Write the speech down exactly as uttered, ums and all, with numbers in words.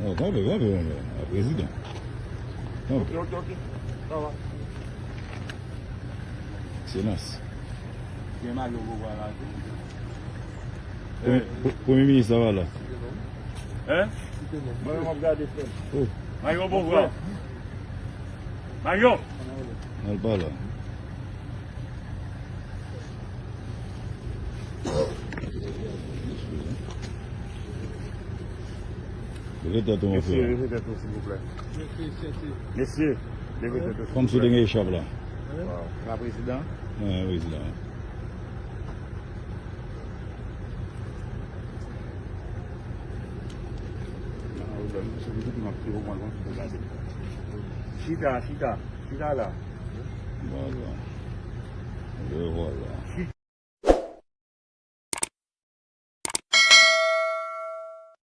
Non, kanpe, kanpe, kanpe. A prezidan. Kanpe. Ok, ok, ok. Sa va. Ekselans. Gen Mario Bobo la, tou. Premye, pre- Premye minis la pa la. Hein? Mwen, mwen ap gade, frè. Oh. Mario Bobo. Mario! Al pa la. Leve tèt ou, mon frè. Mesye, leve tèt ou, silvouplè. Mesye, leve tèt ou, silvouplè. Kòmsi w te gen echòp la. Waw. La prezidan. Wi, prezidan. Chita, chita, chita la. Vwala.